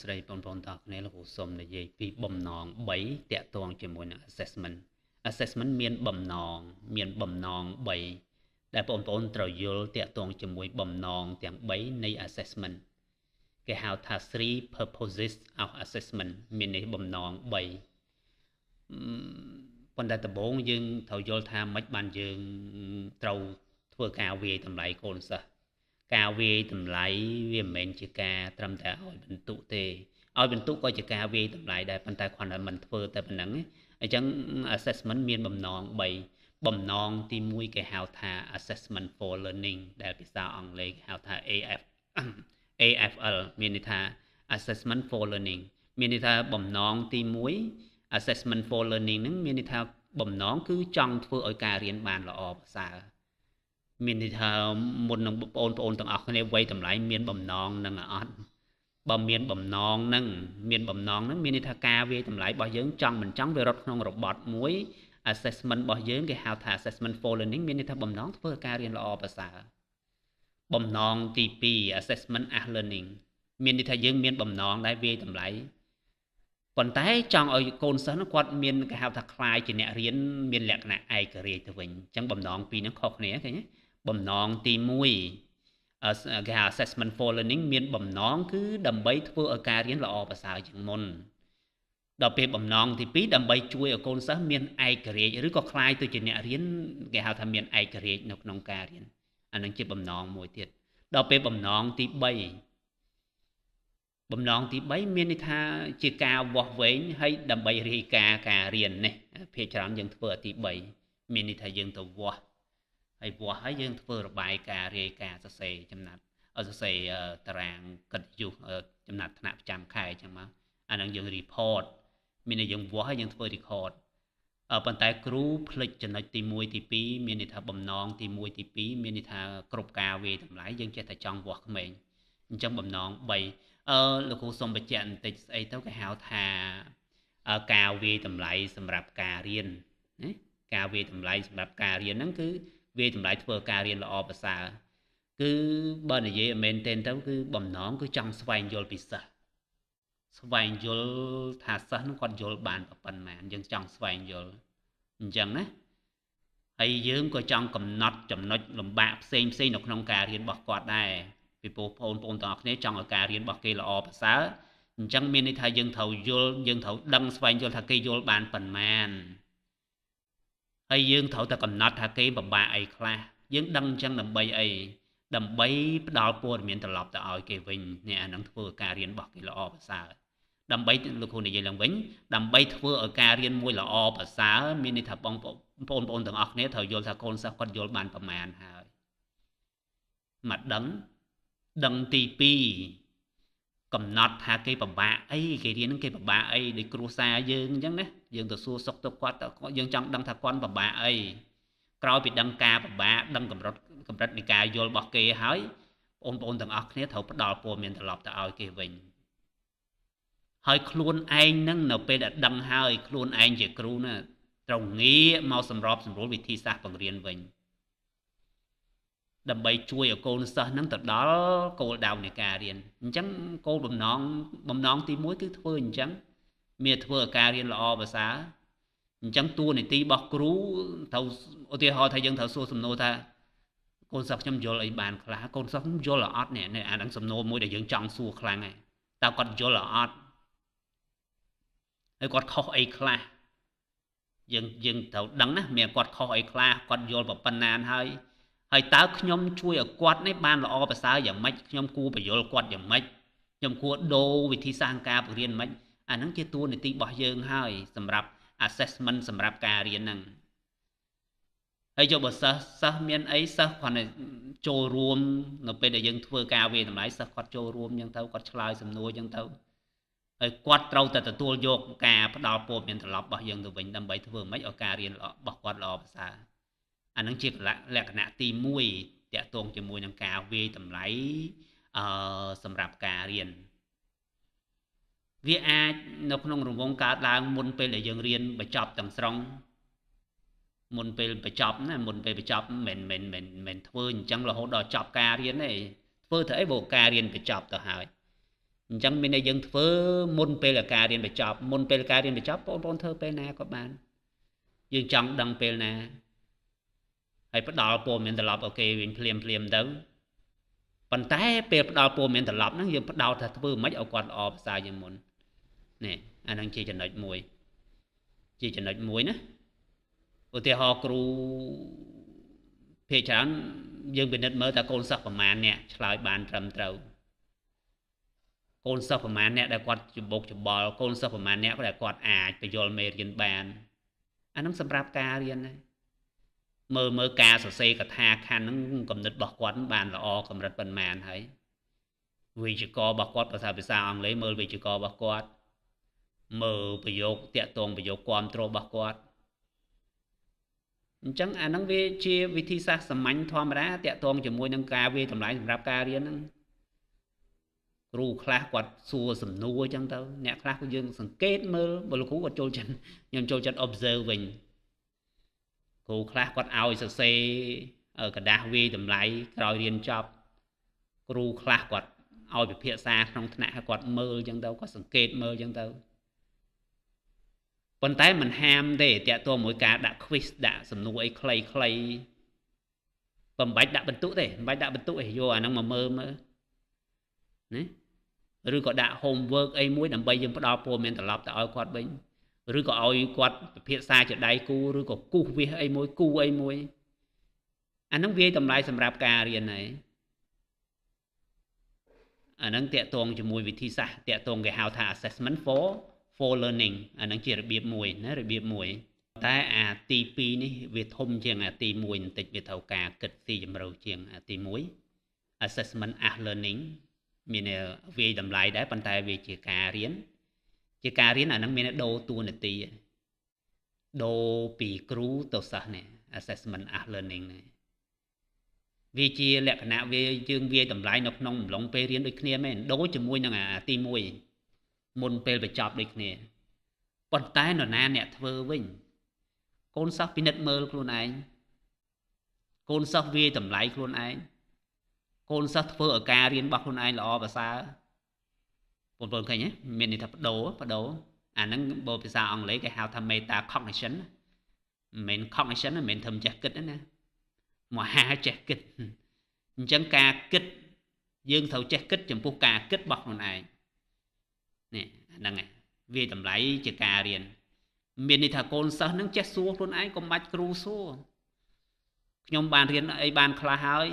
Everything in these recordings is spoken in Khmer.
ស្រីបងប្អូនទាំងគ្នាលោកគ្រូសូមនិយាយពីបំណង3តាក់ទងជាមួយនឹង assessment assessment មានបំណងមានបំណង3ដែលបងប្អូនត្រូវយល់តាក់ទងជាមួយបំណងទាំង3នៃ assessment គេហៅថា three purposes of assessment មានន័យបំណង3ប៉ុន្តែដំបូងយើងត្រូវយល់ថាម៉េចបានយើងត្រូវធ្វើការវាយតម្លៃកូនសិស្សការវាយតម្លៃវាមិនមែនជាការត្រឹមតែឲ្យបន្ទុកទេឲ្យបន្ទុកក៏ជាការវាយតម្លៃដែរប៉ុន្តែគ្រាន់តែមិនធ្វើតែប៉ុណ្្នឹងអញ្ចឹង assessment មានបំណង3បំណងទី1គេហៅថា assessment for learning ដែលភាសាអង់គ្លេសគេហៅថា AFL មានន័យថា assessment for learning មានន័យថាបំណងទី1 assessment for learning ហ្នឹងមានន័យថាបំណងគឺចង់ធ្វើឲ្យការរៀនបានល្អប្រសើរមានន័យថាមុននឹងបងប្អូនទាំងអស់គ្នាវ័យតម្លៃមានបំណងនឹងអត់បើមានបំណងនឹងមានបំណងនឹងមានន័យថាការវាយតម្លៃរបស់យើងចង់មិនចង់វារត់ក្នុងរបត់មួយ assessment របស់យើងគេហៅថា assessment for learning មានន័យថាបំណងធ្វើការរៀនល្អប្រសើរបំណងទី2 assessment as learning មានន័យថាយើងមានបំណងដែរវាយតម្លៃប៉ុន្តែចង់ឲ្យកូនសិស្សនោះគាត់មានគេហៅថាក្លាយជាអ្នករៀនមានលក្ខណៈឯករាជ្យទៅវិញអញ្ចឹងបំណងពីរហ្នឹងខុសគ្នាឃើញទេបំណងទី1គេហៅ assessment for learning មានបំណងគឺដើម្បីធ្វើឲ្យការរៀនល្អប្រសើរជាងមុនដល់ពេលបំណងទី2ដើម្បីជួយឲ្យកូនសិស្សមានឯករាជ្យឬក៏ក្លាយទៅជាអ្នករៀនគេហៅថាមានឯករាជ្យនៅក្នុងការរៀនអានឹងជាបំណងមួយទៀតដល់ពេលបំណងទី3បំណងទី3មានន័យថាជាការវាស់វែងហើយដើម្បីរាយការណ៍ការរៀននេះភាគច្រើនយើងធ្វើទី3មានន័យថាយើងទៅវាស់ហើយវាស់ហើយយើងធ្វើរបាយការណ៍រាយការណ៍សរសេរចំណាត់សរសេរតារាងកិត្តិយសចំណាត់ថ្នាក់ប្រចាំខែអញ្ចឹងមកអានឹងយើង report មានន័យយើងវាស់ហើយយើងធ្វើ record ប៉ុន្តែគ្រូភ្លេចចំណុចទី1ទី2មានន័យថាបំណងទី1ទី2មានន័យថាគ្រប់ការវាយតម្លៃយើងចេះតែចង់វាស់ក្មេងអញ្ចឹងបំណង3លោកគ្រូសូមបញ្ជាក់បន្តិចស្អីទៅគេហៅថាការវាយតម្លៃសម្រាប់ការរៀនណាការវាយតម្លៃសម្រាប់ការរៀនហ្នឹងគឺវាយតម្លៃធ្វើការរៀនល្អប្រសើរគឺបើនិយាយមែនទែនទៅគឺបំណងគឺចង់ស្វែងយល់ពីសិស្សស្វែងយល់ថាសិស្សនោះគាត់យល់បានប៉ុណ្ណាយើងចង់ស្វែងយល់អញ្ចឹងណាហើយយើងក៏ចង់កំណត់ចំណុចលំបាកផ្សេងផ្សេងនៅក្នុងការរៀនរបស់គាត់ដែរពីព្រោះបងប្អូនទាំងអស់គ្នាចង់ឲ្យការរៀនរបស់គេល្អប្រសើរអញ្ចឹងមានន័យថាយើងត្រូវយល់យើងត្រូវដឹងស្វែងយល់ថាគេយល់បានប៉ុន្មានហើយយើងត្រូវតែកំណត់ថាគេពិបាកអីខ្លះយើងដឹងអញ្ចឹងដើម្បីអីដើម្បីផ្ដល់ព័ត៌មានត្រឡប់ទៅឲ្យគេវិញនេះអានឹងធ្វើឲ្យការរៀនរបស់គេល្អប្រសើរដើម្បីលោកគ្រូនិយាយឡើងវិញដើម្បីធ្វើឲ្យការរៀនមួយល្អប្រសើរមានន័យថាបងប្អូនទាំងអស់គ្នាត្រូវយល់ថាកូនសិស្សគាត់យល់បានប្រមាណហើយមកដឹងដឹងទី2កំណត់ថាគេពិបាកអីគេរៀនហ្នឹងគេពិបាកអីដូចគ្រួសារយើងអញ្ចឹងណាយើងទៅសួរសុខទុក្ខគាត់យើងចង់ដឹងថាគាត់ពិបាកអីក្រោយពីដឹងការពិបាកដឹងកម្រិតនៃការយល់របស់គេហើយបងប្អូនទាំងអស់គ្នាត្រូវផ្ដល់ព័ត៌មានត្រឡប់ទៅឲ្យគេវិញហើយខ្លួនឯងនឹងនៅពេលដែលដឹងហើយខ្លួនឯងជាគ្រូណាត្រូវងាកមកសម្របសម្រួលវិធីសាស្ត្របង្រៀនវិញដើម្បីជួយឲ្យកូនសិស្សនឹងទៅដល់គោលដៅនៃការរៀនអញ្ចឹងគោលបំណងទី1គឺធ្វើអញ្ចឹងមានធ្វើឲ្យការរៀនល្អប្រសើរអញ្ចឹងតួនាទីរបស់គ្រូត្រូវឧទាហរណ៍ថាយើងត្រូវសួរសំណួរថាកូនសិស្សខ្ញុំយល់អីបានខ្លះកូនសិស្សខ្ញុំយល់អត់នេះអាហ្នឹងសំណួរមួយដែលយើងចង់សួរខ្លាំងហើយតើគាត់យល់អត់ហើយគាត់ខុសអីខ្លះយើងត្រូវដឹងណាមានគាត់ខុសអីខ្លះគាត់យល់ប៉ុណ្ណាហើយហើយតើខ្ញុំជួយឲ្យគាត់នេះបានល្អប្រសើរយ៉ាងម៉េចខ្ញុំគួរបញ្យល់គាត់យ៉ាងម៉េចខ្ញុំគួរដូរវិធីសាស្ត្រការបង្រៀនម៉េចអាហ្នឹងជាតួនាទីរបស់យើងហើយសម្រាប់ assessment សម្រាប់ការរៀនហ្នឹងហើយយកបើសិស្សមានអីសិស្សគ្រាន់តែចូលរួមនៅពេលដែលយើងធ្វើការវាយតម្លៃសិស្សគាត់ចូលរួមអញ្ចឹងទៅគាត់ឆ្លើយសំណួរអញ្ចឹងទៅហើយគាត់ត្រូវតែទទួលយកការផ្ដល់ព័ត៌មានត្រឡប់របស់យើងទៅវិញដើម្បីធ្វើម៉េចឲ្យការរៀនរបស់គាត់ល្អប្រសើរអានឹងជាលក្ខណៈទី1តាក់ទងជាមួយនឹងការវាយតម្លៃសម្រាប់ការរៀនវាអាចនៅក្នុងរង្វង់កើតឡើងមុនពេលដែលយើងរៀនបញ្ចប់ទាំងស្រុងមុនពេលបញ្ចប់ណាមុនពេលបញ្ចប់មិនមែនធ្វើអញ្ចឹងរហូតដល់ចប់ការរៀនទេធ្វើទៅអីបើការរៀនបញ្ចប់ទៅហើយ អញ្ចឹងមានតែយើងធ្វើមុនពេលការរៀនបញ្ចប់មុនពេលការរៀនបញ្ចប់បងប្អូនធ្វើពេលណាក៏បានយើងចង់ដឹងពេលណាហើយផ្ដល់ព័ត៌មានត្រឡប់ឲ្យគេវិញភ្លាមភ្លាមទៅប៉ុន្តែពេលផ្ដល់ព័ត៌មានត្រឡប់ហ្នឹងយើងផ្ដោតថាធ្វើមិនឲ្យគាត់ល្អប្រសើរជាងមុននេះអាហ្នឹងជាចំណុចមួយជាចំណុចមួយណាឧទាហរណ៍គ្រូភាគច្រើនយើងពិនិត្យមើលតើកូនសិស្សប្រមាណអ្នកឆ្លើយបានត្រឹមត្រូវកូនសិស្សប្រមាណអ្នកដែលគាត់ច្បុកច្បល់កូនសិស្សប្រមាណអ្នកដែលគាត់អាចបញ្យល់មេរៀនបានអាហ្នឹងសម្រាប់ការរៀនណាមើលមើលការសរសេរកថាខណ្ឌហ្នឹងគំនិតរបស់គាត់បានល្អកម្រិតប៉ុន្មានហើយវិជ្ជាកររបស់គាត់ភាសាអង់គ្លេសមើលវិជ្ជាកររបស់គាត់មើលប្រយោគតាក់ទងប្រយោគគាំទ្ររបស់គាត់អញ្ចឹងអាហ្នឹងវាជាវិធីសាស្ត្រសាមញ្ញធម្មតាតាក់ទងជាមួយនឹងការវាយតម្លៃសម្រាប់ការរៀនហ្នឹងគ្រូខ្លះគាត់សួរសំណួរអញ្ចឹងទៅអ្នកខ្លះក៏យើងសង្កេតមើលបើលោកគ្រូគាត់ចូលចិត្តខ្ញុំចូលចិត្ត observe វិញគ្រូខ្លះគាត់ឲ្យសរសេរក្រដាសវាយតម្លៃក្រោយរៀនចប់គ្រូខ្លះគាត់ឲ្យពិភាក្សាក្នុងថ្នាក់ឲ្យគាត់មើលអញ្ចឹងទៅគាត់សង្កេតមើលអញ្ចឹងទៅប៉ុន្តែមិនហាមទេតាក់ទងមួយការដាក់ quiz ដាក់សំណួរអីខ្លីៗបំបាច់ដាក់បន្ទុកទេមិនបាច់ដាក់បន្ទុកទេយកអាហ្នឹងមកមើលមើលណាឬក៏ដាក់ homework អីមួយដើម្បីយើងផ្ដល់ព័ត៌មានត្រឡប់ទៅឲ្យគាត់វិញឬក៏ឲ្យគាត់ពិភាក្សាជាដៃគូឬក៏គូសវាសអីមួយគូអីមួយអាហ្នឹងវាយតម្លៃសម្រាប់ការរៀនហើយអាហ្នឹងតាក់ទងជាមួយវិធីសាស្ត្រតាក់ទងគេហៅថា assessment for learning អាហ្នឹងជារបៀបមួយណារបៀបមួយតែអាទី2នេះវាធំជាងអាទី1បន្តិចវាត្រូវការគិតស៊ីជម្រៅជាងអាទី1 assessment as learning មានវាយតម្លៃដែរប៉ុន្តែវាជាការរៀនជាការរៀនអាហ្នឹងមានដូរតួនាទីដូរពីគ្រូទៅសិស្សនេះ assessment as learning នេះវាជាលក្ខណៈវាយើងវាយតម្លៃនៅក្នុងអំឡុងពេលរៀនដូចគ្នាមែនដូចជាមួយនឹងអាទី1មុនពេលបញ្ចប់ដូចគ្នាប៉ុន្តែនរណាអ្នកធ្វើវិញកូនសិស្សពិនិត្យមើលខ្លួនឯងកូនសិស្សវាយតម្លៃខ្លួនឯងកូនសិស្សធ្វើឲ្យការរៀនរបស់ខ្លួនឯងល្អប្រសើរបងប្អូនឃើញទេមានន័យថាបដូរអាហ្នឹងបើភាសាអង់គ្លេសគេហៅថា meta cognition មិនមែន cognition មិនមែនធ្វើចេះគិតទេណាមហាចេះគិតអញ្ចឹងការគិតយើងត្រូវចេះគិតចំពោះការគិតរបស់ខ្លួនឯងនេះហ្នឹងហើយវាតម្លៃជាការរៀនមានន័យថាកូនសិស្សហ្នឹងចេះសួរខ្លួនឯងកុំបាច់គ្រូសួរខ្ញុំបានរៀនអីបានខ្លះហើយ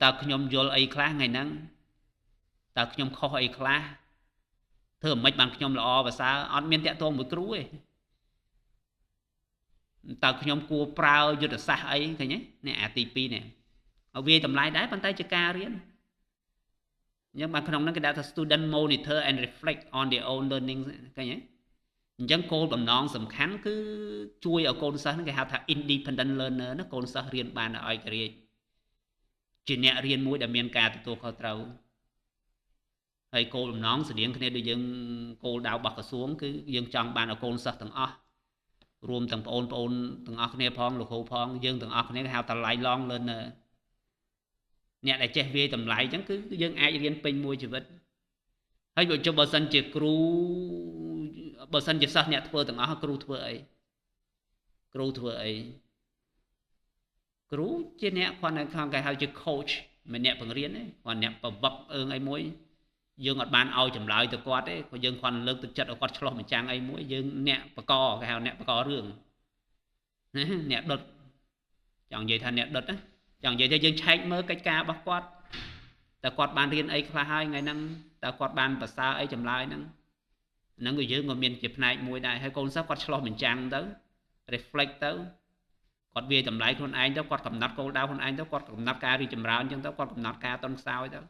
តើខ្ញុំយល់អីខ្លះថ្ងៃហ្នឹងតើខ្ញុំខុសអីខ្លះធ្វើមិនបានខ្ញុំល្អប្រសើរអត់មានតាក់ទងមួយគ្រូទេតើខ្ញុំគួរប្រើយុទ្ធសាស្ត្រអីឃើញទេនេះអាទី2នេះឲ្យវាតម្លៃដែរប៉ុន្តែជាការរៀនអញ្ចឹងបានក្នុងហ្នឹងគេដាក់ថា student monitor and reflect on their own learning ឃើញទេអញ្ចឹងគោលបំណងសំខាន់គឺជួយឲ្យកូនសិស្សហ្នឹងគេហៅថា independent learner ណាកូនសិស្សរៀនបានឲ្យឯករាជ្យជាអ្នករៀនមួយដែលមានការទទួលខុសត្រូវហើយគោលបំណងស្តៀងគ្នាដូចយើងគោលដៅរបស់ក្រសួងគឺយើងចង់បានឲ្យកូនសិស្សទាំងអស់រួមទាំងបងប្អូនទាំងអស់គ្នាផងលោកគ្រូផងយើងទាំងអស់គ្នាគេហៅថា lifelong learner អ្នកដែលចេះវាយតម្លៃអញ្ចឹងគឺយើងអាចរៀនពេញមួយជីវិតហើយបើចុះបើសិនជាគ្រូបើសិនជាសិស្សអ្នកធ្វើទាំងអស់គ្រូធ្វើអីគ្រូធ្វើអីគ្រូជាអ្នកគាត់នៅខាងគេហៅជា coach មិនអ្នកបង្រៀនទេគាត់អ្នកប្រវឹកអើងអីមួយយើងអត់បានឲ្យចម្លើយទៅគាត់ទេព្រោះយើងគ្រាន់លើកទឹកចិត្តឲ្យគាត់ឆ្លោះបញ្ចាំងអីមួយយើងអ្នកបកគេហៅអ្នកបករឿងណាអ្នកដុតចង់និយាយថាអ្នកដុតណាចង់និយាយថាយើងឆែកមើលកិច្ចការរបស់គាត់តើគាត់បានរៀនអីខ្លះហើយថ្ងៃហ្នឹងតើគាត់បានប្រសើរអីចម្លើយហ្នឹងហ្នឹងក៏យើងក៏មានជាផ្នែកមួយដែរហើយកូនសិស្សគាត់ឆ្លោះបញ្ចាំងទៅ reflect ទៅគាត់វាយតម្លៃខ្លួនឯងទៅគាត់កំណត់គោលដៅខ្លួនឯងទៅគាត់កំណត់ការរីកចម្រើនអញ្ចឹងទៅគាត់កំណត់ការតន់ខ្សោយទៅ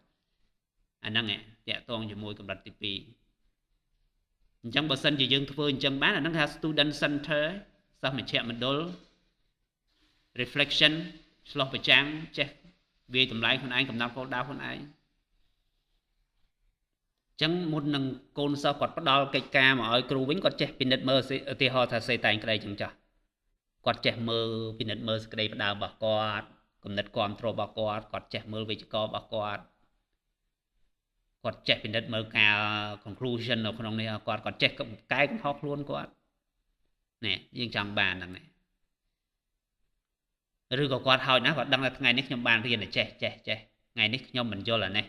អាហ្នឹងតាក់ទងជាមួយកម្រិតទី2អញ្ចឹងបើសិនជាយើងធ្វើអញ្ចឹងបានអាហ្នឹងគេថា student center សិស្សមជ្ឈមណ្ឌល reflection ឆ្លោះប្រចាំងចេះវាយតម្លៃខ្លួនឯងកំណត់គោលដៅខ្លួនឯងអញ្ចឹងមុននឹងកូនសិស្សគាត់ផ្ដល់កិច្ចការមកឲ្យគ្រូវិញគាត់ចេះពិនិត្យមើលឧទាហរណ៍ថាសេតែងក្តីចឹងចាស់គាត់ចេះមើលពិនិត្យមើលសេចក្តីផ្ដើមរបស់គាត់គំនិតគាំទ្ររបស់គាត់គាត់ចេះមើលវិជ្ជាកររបស់គាត់ គាត់ចេះពិនិត្យមើលការ conclusion នៅក្នុងនេះគាត់គាត់ចេះកែកំហុសខ្លួនគាត់នេះយើងចង់បានហ្នឹងឬក៏គាត់ហើយណាគាត់ដឹងថាថ្ងៃនេះខ្ញុំបានរៀនតែចេះចេះចេះថ្ងៃនេះខ្ញុំមិនយល់អានេះ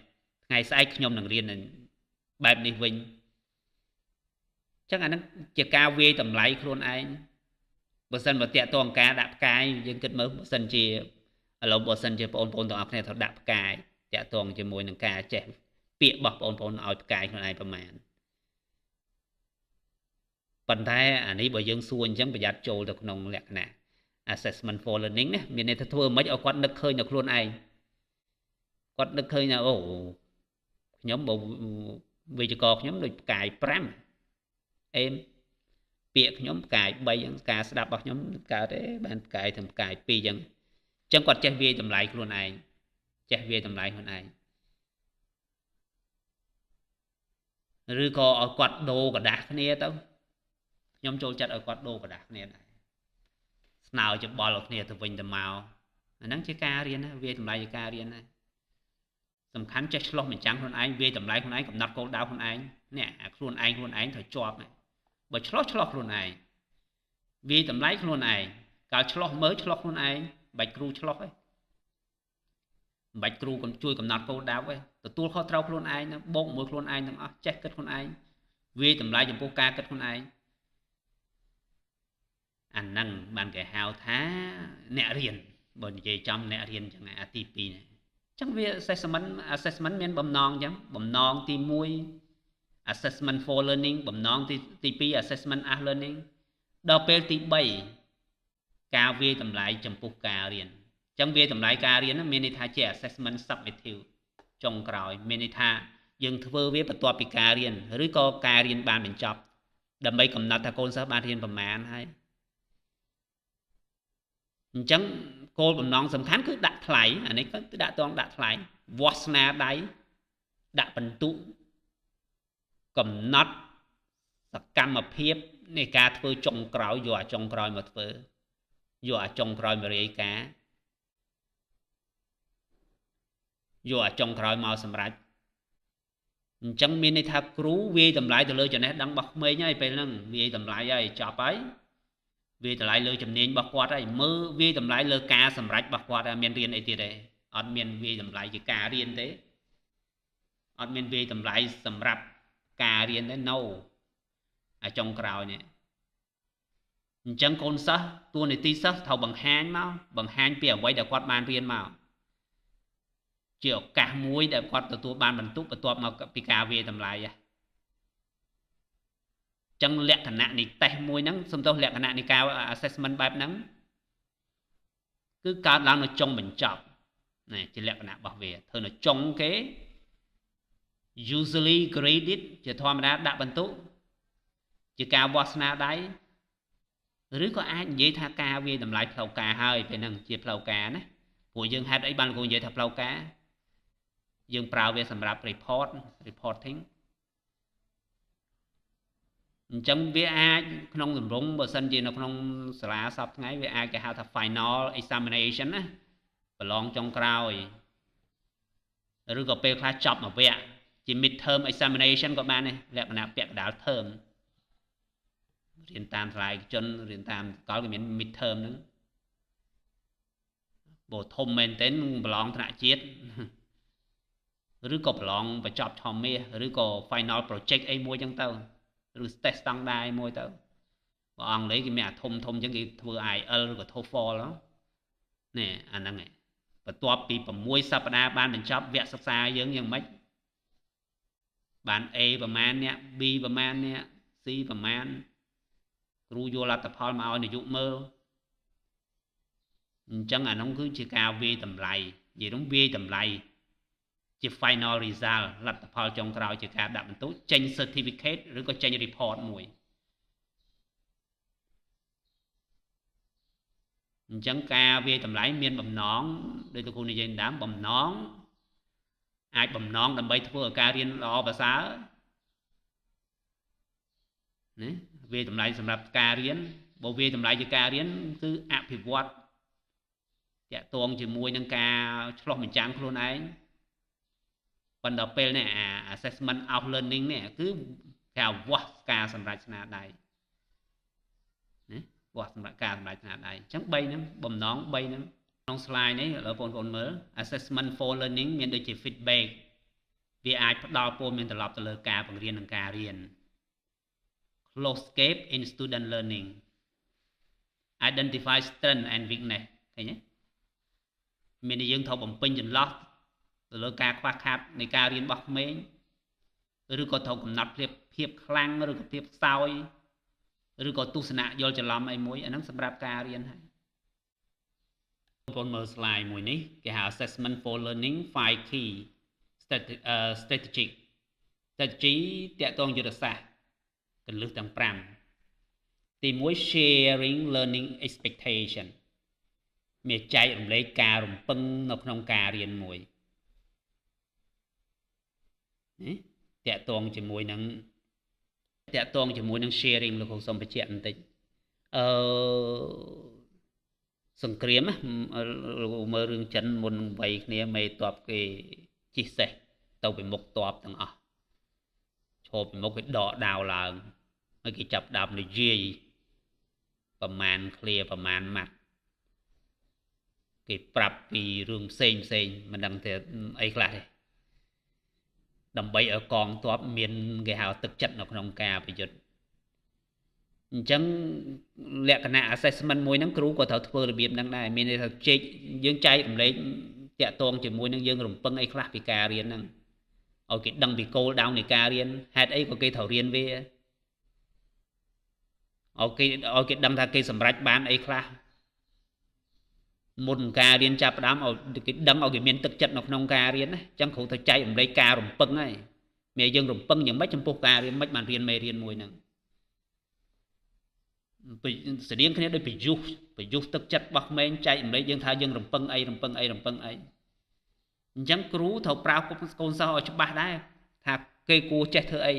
ថ្ងៃស្អែកខ្ញុំនឹងរៀនបែបនេះវិញចឹងអាហ្នឹងជាការវាយតម្លៃខ្លួនឯងបើសិនបើតាក់ទងការដាក់ផ្កាយយើងគិតមើលបើសិនជាឥឡូវបើសិនជាបងប្អូនទាំងអស់គ្នាត្រូវដាក់ផ្កាយតាក់ទងជាមួយនឹងការចេះពាក្យរបស់បងប្អូនឲ្យផ្កាយខ្លួនឯងប្រមាណប៉ុន្តែអានេះបើយើងសួរអញ្ចឹងប្រយ័ត្នចូលទៅក្នុងលក្ខណៈ assessment for learning ណាមានន័យថាធ្វើមិនឲ្យគាត់នឹកឃើញនៅខ្លួនឯងគាត់នឹកឃើញថាអូខ្ញុំបើវិជ្ជាករខ្ញុំដូចផ្កាយ5អេមពាក្យខ្ញុំផ្កាយ3អញ្ចឹងការស្ដាប់របស់ខ្ញុំកើតទេបានផ្កាយទាំងផ្កាយ2អញ្ចឹងអញ្ចឹងគាត់ចេះវាយតម្លៃខ្លួនឯងចេះវាយតម្លៃខ្លួនឯងឬក៏ឲ្យគាត់ដូរกระดาษគ្នាទៅខ្ញុំចូលចិត្តឲ្យគាត់ដូរกระดาษគ្នាដែរស្នើច្បល់ឲ្យគ្នាទៅវិញទៅមកអាហ្នឹងជាការរៀនណាវាយតម្លៃជាការរៀនណាសំខាន់ចេះឆ្លោះបញ្ចាំងខ្លួនឯងវាយតម្លៃខ្លួនឯងកំណត់គោលដៅខ្លួនឯងនេះអាខ្លួនឯងខ្លួនឯងត្រូវជាប់ណាបើឆ្លោះឆ្លោះខ្លួនឯងវាយតម្លៃខ្លួនឯងកាលឆ្លោះមើលឆ្លោះខ្លួនឯងបាច់គ្រូឆ្លោះទេមិនបាច់គ្រូកំជួយកំណត់គោលដៅទេទទួលខុសត្រូវខ្លួនឯងបូកមួយខ្លួនឯងទាំងអស់ចេះគិតខ្លួនឯងវាយតម្លៃចំពោះការគិតខ្លួនឯងអាហ្នឹងបានគេហៅថាអ្នករៀនបើនិយាយចំអ្នករៀនចឹងអាទី2នេះចឹងវា assessment មានបំណងចឹងបំណងទី1 assessment for learning បំណងទី2 assessment as learning ដល់ពេលទី3ការវាយតម្លៃចំពោះការរៀនចឹងវាយតម្លៃការរៀនមានន័យថាជា assessment submissive ចុងក្រោយមានន័យថាយើងធ្វើវាបន្ទាប់ពីការរៀនឬក៏ការរៀនបានបញ្ចប់ដើម្បីកំណត់ថាកូនសិស្សបានរៀនប្រមាណហើយអញ្ចឹងគោលបំណងសំខាន់គឺដាក់ថ្លៃអានេះគឺដាក់តងដាក់ថ្លៃវាស់ស្នាដៃដាក់បន្ទុកកំណត់សកម្មភាពនៃការធ្វើចុងក្រោយយកអាចុងក្រោយមកធ្វើយកអាចុងក្រោយមករាយការណ៍យកអាចុងក្រោយមកសម្រេចអញ្ចឹងមានន័យថាគ្រូវាយតម្លៃទៅលើចំណេះដឹងរបស់ក្មេងហើយពេលហ្នឹងវាយតម្លៃហើយចប់ហើយវាយតម្លៃលើជំនាញរបស់គាត់ហើយមើលវាយតម្លៃលើការសម្រេចរបស់គាត់ហើយមានរៀនអីទៀតទេអត់មានវាយតម្លៃជាការរៀនទេអត់មានវាយតម្លៃសម្រាប់ការរៀនទេ no អាចុងក្រោយនេះអញ្ចឹងកូនសិស្សតួនាទីសិស្សត្រូវបង្ហាញមកបង្ហាញពីអ្វីដែលគាត់បានរៀនមកជាឱកាសមួយដែលគាត់ទទួលបានបន្ទុកបន្ទាប់មកពីការវាយតម្លៃចឹងលក្ខណៈនៃតេស្តមួយហ្នឹងសំទោសលក្ខណៈនៃការ assessment បែបហ្នឹងគឺកើតឡើងនៅចុងបញ្ចប់ណាជាលក្ខណៈរបស់វាធ្វើនៅចុងគេ usually graded ជាធម្មតាដាក់បន្ទុកជាការវាស់ស្នាដៃឬក៏អាចនិយាយថាការវាយតម្លៃផ្លូវការហើយពេលហ្នឹងជាផ្លូវការណាព្រោះយើងហេតុអីបានគ្រូនិយាយថាផ្លូវការយើងប្រើវាសម្រាប់ reporting អញ្ចឹងវាអាចក្នុងទម្រង់បើសិនជានៅក្នុងសាលាសប្តាហ៍ថ្ងៃវាអាចគេហៅថា final examination ណាប្រឡងចុងក្រោយឬក៏ពេលខ្លះចប់មួយវគ្គជា mid term examination ក៏បានដែរលក្ខណៈពាក់កណ្ដាល term រៀនតាមសាលាឯកជនរៀនតាមសាកលគេមាន mid term ហ្នឹងបើធំមែនទែនប្រឡងថ្នាក់ជាតិឬក៏ប្រឡងបញ្ចប់ឆមាសឬក៏ final project អីមួយចឹងទៅឬ test standard អីមួយទៅបើអង់គ្លេសគេមានអាធំធំចឹងគេធ្វើ IELTS ឬក៏ TOEFL នេះអាហ្នឹងឯងបន្ទាប់ពី6សប្តាហ៍បានបញ្ចប់វគ្គសិក្សាយើងយ៉ាងម៉េចបាន A ប្រមាណអ្នក B ប្រមាណអ្នក C ប្រមាណគ្រូយកលទ្ធផលមកឲ្យនាយកមើលអញ្ចឹងអានោះគឺជាការវាយតម្លៃនិយាយនោះវាយតម្លៃជា final result លទ្ធផលចុងក្រោយជាការដាក់បន្ទុកចេញ certificate ឬក៏ចេញ report មួយអញ្ចឹងការវាយតម្លៃមានបំណងដោយលោកគ្រូនិយាយដើមបំណងអាចបំណងដើម្បីធ្វើឲ្យការរៀនល្អប្រសើរណាវាយតម្លៃសម្រាប់ការរៀនបើវាយតម្លៃជាការរៀនគឺអភិវឌ្ឍតាក់ទងជាមួយនឹងការឆ្លោះបញ្ចាំងខ្លួនឯង ប៉ុន្តែពេលនេះអា assessment of learning នេះគឺគេវាស់ការសម្រេចស្នាដៃណាវាស់សម្រាប់ការសម្រេចស្នាដៃអញ្ចឹង3ហ្នឹងបំណង3ហ្នឹងក្នុង slide នេះឥឡូវបងប្អូនមើល assessment for learning មានដូចជា feedback វាអាចផ្ដល់ព័ត៌មានត្រឡប់ទៅលើការបង្រៀននិងការរៀន close gap in student learning identify strength and weakness ឃើញទេមានតែយើងត្រូវបំពេញចន្លោះទៅលើការខ្វះខាតនៃការរៀនរបស់ក្មេងឬក៏ត្រូវកំណត់ភាពភាពខ្លាំងឬក៏ភាពខ្សោយឬក៏ទស្សនៈយល់ច្រឡំអីមួយអាហ្នឹងសម្រាប់ការរៀនហើយបងប្អូនមើល slide មួយនេះគេហៅ assessment for learning 5 key strategic strategy តាក់ទងយុទ្ធសាស្ត្រកលឹះទាំង5ទី1 sharing learning expectation មានចែករំលែកការរំពឹងនៅក្នុងការរៀនមួយណាតាក់ទងជាមួយនឹងតាក់ទងជាមួយនឹង sharing លោកគ្រូសូមបញ្ជាក់បន្តិចអឺសង្គ្រាមលោកមើលរឿងចិនមុនវ័យគ្នាមេតបគេជិះសេះទៅពីមុខតបទាំងអស់ឈរពីមុខគេដកដាវឡើងហើយគេចាប់ដាប់និយាយប្រមាណឃ្លាប្រមាណម៉ាត់គេប្រាប់ពីរឿងផ្សេងផ្សេងមិនដឹងថាអីខ្លះទេដើម្បីឲ្យកងទ័ពមានគេហៅទឹកចិត្តនៅក្នុងការប្រយុទ្ធអញ្ចឹងលក្ខណៈ assessment មួយហ្នឹងគ្រូក៏ត្រូវធ្វើរបៀបហ្នឹងដែរមានន័យថាជែកយើងចែករំលែកតាក់ទងជាមួយនឹងយើងរំពឹងអីខ្លះពីការរៀនហ្នឹងឲ្យគេដឹងពីគោលដៅនៃការរៀនហេតុអីក៏គេត្រូវរៀនវាឲ្យគេឲ្យគេដឹងថាគេសម្រេចបានអីខ្លះមុនការរៀនចាប់ផ្ដើមឲ្យគេដឹងឲ្យគេមានទឹកចិត្តនៅក្នុងការរៀនណាអញ្ចឹងគ្រូត្រូវចែករំលែកការរំពឹងហើយមានយើងរំពឹងយ៉ាងម៉េចចំពោះការរៀនម៉េចបានរៀនមេរៀនមួយហ្នឹងស្តៀងគ្នាដូចប្រយុទ្ធប្រយុទ្ធទឹកចិត្តរបស់ក្មេងចែករំលែកយើងថាយើងរំពឹងអីរំពឹងអីរំពឹងអីអញ្ចឹងគ្រូត្រូវប្រើគុំកូនសិស្សឲ្យច្បាស់ដែរថាគេគួរចេះធ្វើអី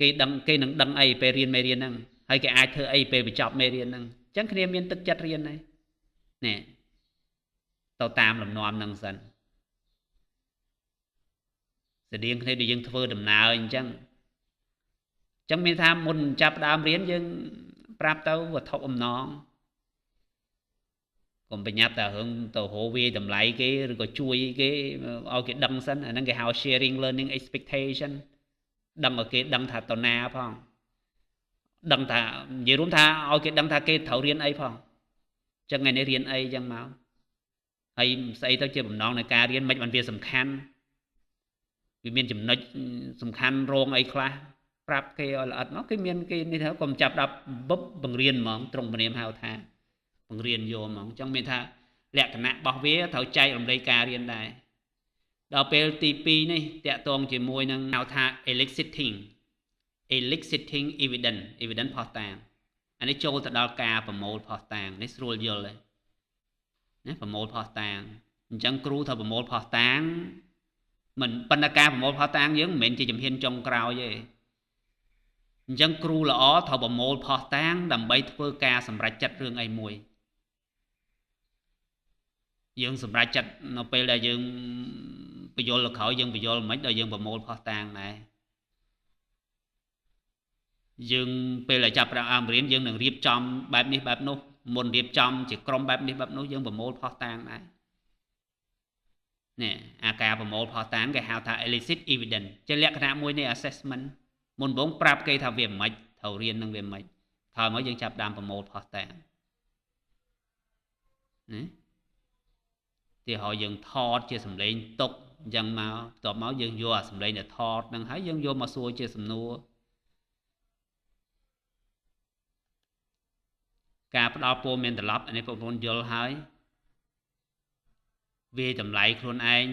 គេដឹងគេនឹងដឹងអីពេលរៀនមេរៀនហ្នឹងហើយគេអាចធ្វើអីពេលបញ្ចប់មេរៀនហ្នឹងអញ្ចឹងគ្នាមានទឹកចិត្តរៀនហើយនេះទៅតាមលំនាំហ្នឹងសិនស្តៀងគ្នាដូចយើងធ្វើដំណើរអញ្ចឹងអញ្ចឹងមានថាមុនចាប់ដើមរៀនយើងប្រាប់ទៅវត្ថុអំណងកុំប្រញាប់តែរឿងទៅរកវាតម្លៃគេឬក៏ជួយគេឲ្យគេដឹងសិនអាហ្នឹងគេហៅ sharing learning expectation ដឹងឲ្យគេដឹងថាតណាផងដឹងថានិយាយរួមថាឲ្យគេដឹងថាគេត្រូវរៀនអីផងចឹងថ្ងៃនេះរៀនអីចឹងមកហើយស្អីទៅជាបំណងនៃការរៀនមិនបានវាសំខាន់វាមានចំណុចសំខាន់រងអីខ្លះប្រាប់គេឲ្យល្អិតមកគេមានគេនេះទៅកុំចាប់ដាប់បឹបបង្រៀនហ្មងត្រង់ព្រាមហៅថាបង្រៀនយកហ្មងអញ្ចឹងមានថាលក្ខណៈរបស់វាត្រូវចែករំលែកការរៀនដែរដល់ពេលទី2នេះតាក់ទងជាមួយនឹងហៅថា eliciting eliciting evidence evidence ផុសតាងអានេះចូលទៅដល់ការប្រមូលផុសតាងនេះស្រួលយល់ហើយណាប្រមូលផុសតាងអញ្ចឹងគ្រូត្រូវប្រមូលផុសតាងមិនប៉ុន្តែការប្រមូលផុសតាងយើងមិនមែនជាជំហានចុងក្រោយទេអញ្ចឹងគ្រូល្អត្រូវប្រមូលផុសតាងដើម្បីធ្វើការសម្រេចចិត្តរឿងអីមួយយើងសម្រេចចិត្តនៅពេលដែលយើងបញ្យល់ក្រោយយើងបញ្យល់មិនដល់យើងប្រមូលផុសតាងដែរយើងពេលដែលចាប់ផ្ដើមរៀនយើងនឹងរៀបចំបែបនេះបែបនោះមុនរៀបចំជាក្រុមបែបនេះបែបនោះយើងប្រមូលផុសតាងដែរនេះអាការប្រមូលផុសតាងគេហៅថា elicit evidence ជាលក្ខណៈមួយនៃ assessment មុនបងប្រាប់គេថាវាមិនត្រូវរៀននឹងវាមិនថយមកយើងចាប់ដើមប្រមូលផុសតាងណាទីហើយយើងថតជាសម្លេងទុកអញ្ចឹងមកបន្ទាប់មកយើងយកអាសម្លេងដែលថតហ្នឹងហើយយើងយកមកសួរជាសំណួរការផ្ដល់ព័ត៌មានត្រឡប់អានេះបងប្អូនយល់ហើយវាតម្លៃខ្លួនឯង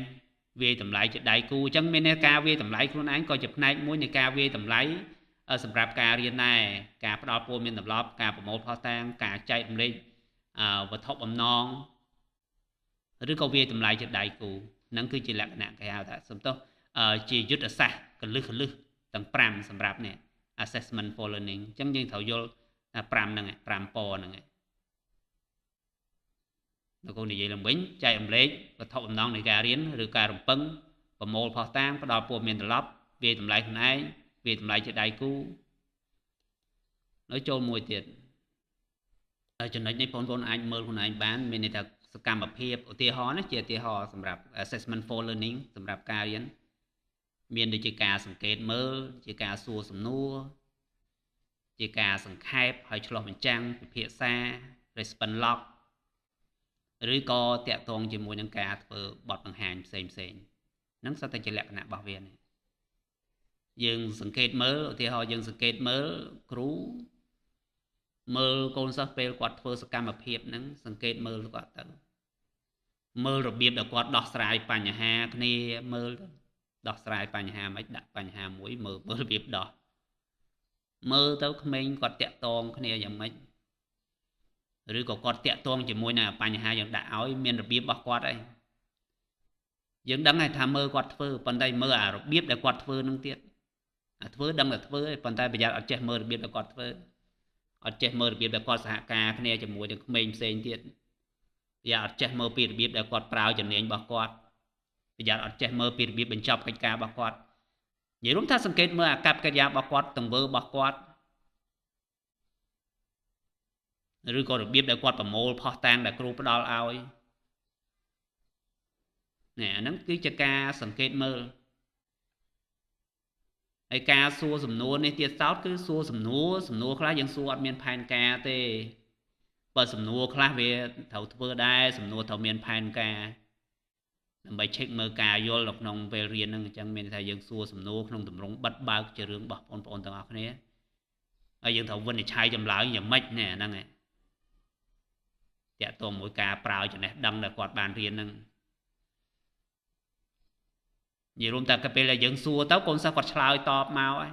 វាតម្លៃជាដៃគូអញ្ចឹងមានន័យការវាតម្លៃខ្លួនឯងក៏ជាផ្នែកមួយនៃការវាតម្លៃសម្រាប់ការរៀនដែរការផ្ដល់ព័ត៌មានត្រឡប់ការប្រមូលភស្តុតាងការចែករំលែកវត្ថុបំណងឬក៏វាតម្លៃជាដៃគូហ្នឹងគឺជាលក្ខណៈគេហៅថាសំទោសជាយុទ្ធសាស្ត្រកលឹះកលឹះទាំង5សម្រាប់នេះ assessment for learning អញ្ចឹងយើងត្រូវយល់5ហ្នឹង5ពហ្នឹង លោកគ្រូនិយាយឡើងវិញចែករំលែកវត្ថុបំណងនៃការរៀនឬការរំពឹងប្រមូលផុសតាងផ្ដល់ព័ត៌មានត្រឡប់វាយតម្លៃខ្លួនឯងវាយតម្លៃជាដៃគូនៅចូលមួយទៀតចំណុចនេះបងប្អូនអាចមើលខ្លួនឯងបានមានន័យថាសកម្មភាពឧទាហរណ៍ណាជាឧទាហរណ៍សម្រាប់ assessment for learning សម្រាប់ការរៀនមានដូចជាការសង្កេតមើលជាការសួរសំណួរជាការសង្ខេបហើយឆ្លុះបញ្ចាំងពិភាក្សា response log ឬក៏តាក់ទងជាមួយនឹងការធ្វើបទបង្ហាញផ្សេងផ្សេងហ្នឹងសុទ្ធតែជាលក្ខណៈរបស់វានេះយើងសង្កេតមើលឧទាហរណ៍យើងសង្កេតមើលគ្រូមើលកូនសិស្សពេលគាត់ធ្វើសកម្មភាពហ្នឹងសង្កេតមើលគាត់ទៅមើលរបៀបដែលគាត់ដោះស្រាយបញ្ហាគ្នាមើលទៅដោះស្រាយបញ្ហាមិនដាក់បញ្ហាមួយមើលមើលរបៀបដោះមើលទៅក្មេងគាត់តាក់ទងគ្នាយ៉ាងម៉េចឬក៏គាត់តាក់ទងជាមួយនឹងបញ្ហាយើងដាក់ឲ្យមានរបៀបរបស់គាត់ឯងយើងដឹងហើយថាមើលគាត់ធ្វើប៉ុន្តែមើលអារបៀបដែលគាត់ធ្វើនឹងទៀតអាធ្វើដឹងតែធ្វើឯងប៉ុន្តែប្រយ័ត្នអត់ចេះមើលរបៀបដែលគាត់ធ្វើអត់ចេះមើលរបៀបដែលគាត់សហការគ្នាជាមួយនឹងក្មេងផ្សេងទៀតប្រយ័ត្នអត់ចេះមើលពីរបៀបដែលគាត់ប្រើជំនាញរបស់គាត់ប្រយ័ត្នអត់ចេះមើលពីរបៀបបញ្ចប់កិច្ចការរបស់គាត់និយាយរួមថាសង្កេតមើលអាកប្បកិរិយារបស់គាត់ទង្វើរបស់គាត់ឬក៏របៀបដែលគាត់ប្រមូលផុសតាងដែលគ្រូផ្ដល់ឲ្យនេះអាហ្នឹងគឺជាការសង្កេតមើលហើយការសួរសំណួរនេះទៀតសោតគឺសួរសំណួរសំណួរខ្លះយើងសួរអត់មានផែនការទេបើសំណួរខ្លះវាត្រូវធ្វើដែរសំណួរត្រូវមានផែនការដើម្បី check មើលការយល់នៅក្នុងពេលរៀនហ្នឹងអញ្ចឹងមានន័យថាយើងសួរសំណួរក្នុងទម្រង់បិទបើកជារឿងរបស់បងប្អូនទាំងអស់គ្នាហើយយើងត្រូវវិនិច្ឆ័យចម្លើយយ៉ាងម៉េចនេះអាហ្នឹងឯងតាក់ទងមួយការប្រើចំណេះដឹងដែលគាត់បានរៀនហ្នឹងនិយាយរួមតែពេលដែលយើងសួរទៅកូនសិស្សគាត់ឆ្លើយតបមកហើយ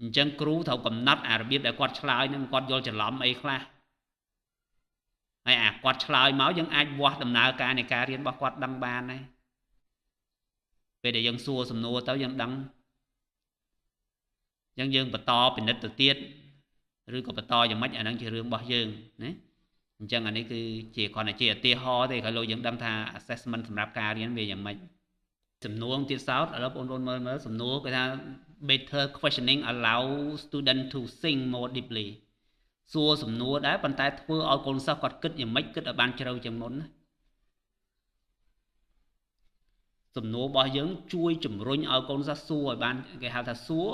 អញ្ចឹងគ្រូត្រូវកំណត់អារបៀបដែលគាត់ឆ្លើយហ្នឹងគាត់យល់ច្រឡំអីខ្លះហើយអាគាត់ឆ្លើយមកយើងអាចវាស់ដំណើរការនៃការរៀនរបស់គាត់ដឹងបានដែរពេលដែលយើងសួរសំណួរទៅយើងដឹងអញ្ចឹងយើងបន្តពិនិត្យទៅទៀតឬក៏បន្តយ៉ាងម៉េចអាហ្នឹងជារឿងរបស់យើងណាអញ្ចឹងអានេះគឺជាគ្រាន់តែជាឧទាហរណ៍ទេឲ្យលោកយើងដឹងថា assessment សម្រាប់ការរៀនវាយ៉ាងម៉េចសំណួរទៀតសោតឥឡូវបងប្អូនមើលមើលសំណួរគេថា better questioning allow student to think more deeply សួរសំណួរដែរប៉ុន្តែធ្វើឲ្យកូនសិស្សគាត់គិតយ៉ាងម៉េចគិតឲ្យបានជ្រៅជាងមុនណាសំណួររបស់យើងជួយជំរុញឲ្យកូនសិស្សសួរឲ្យបានគេហៅថាសួរ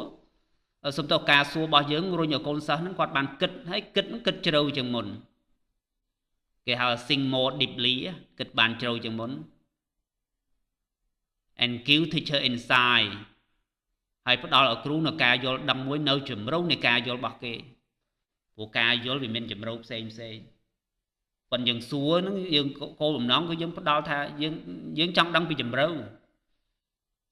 សំទោសការសួររបស់យើងរុញឲ្យកូនសិស្សហ្នឹងគាត់បានគិតហើយគិតហ្នឹងគិតជ្រៅជាងមុនគេហៅ think more deeply គិតបានជ្រៅជាងមុន and give teacher insight ហើយផ្ដល់ឲ្យគ្រូនៅការយល់ដឹងមួយនៅជំរុញនៃការយល់របស់គេព្រោះការយល់វាមានជំរុញផ្សេងផ្សេងប៉ុន្តែយើងសួរហ្នឹងយើងគោលបំណងគឺយើងផ្ដល់ថាយើងចង់ដឹងពីជំរុញ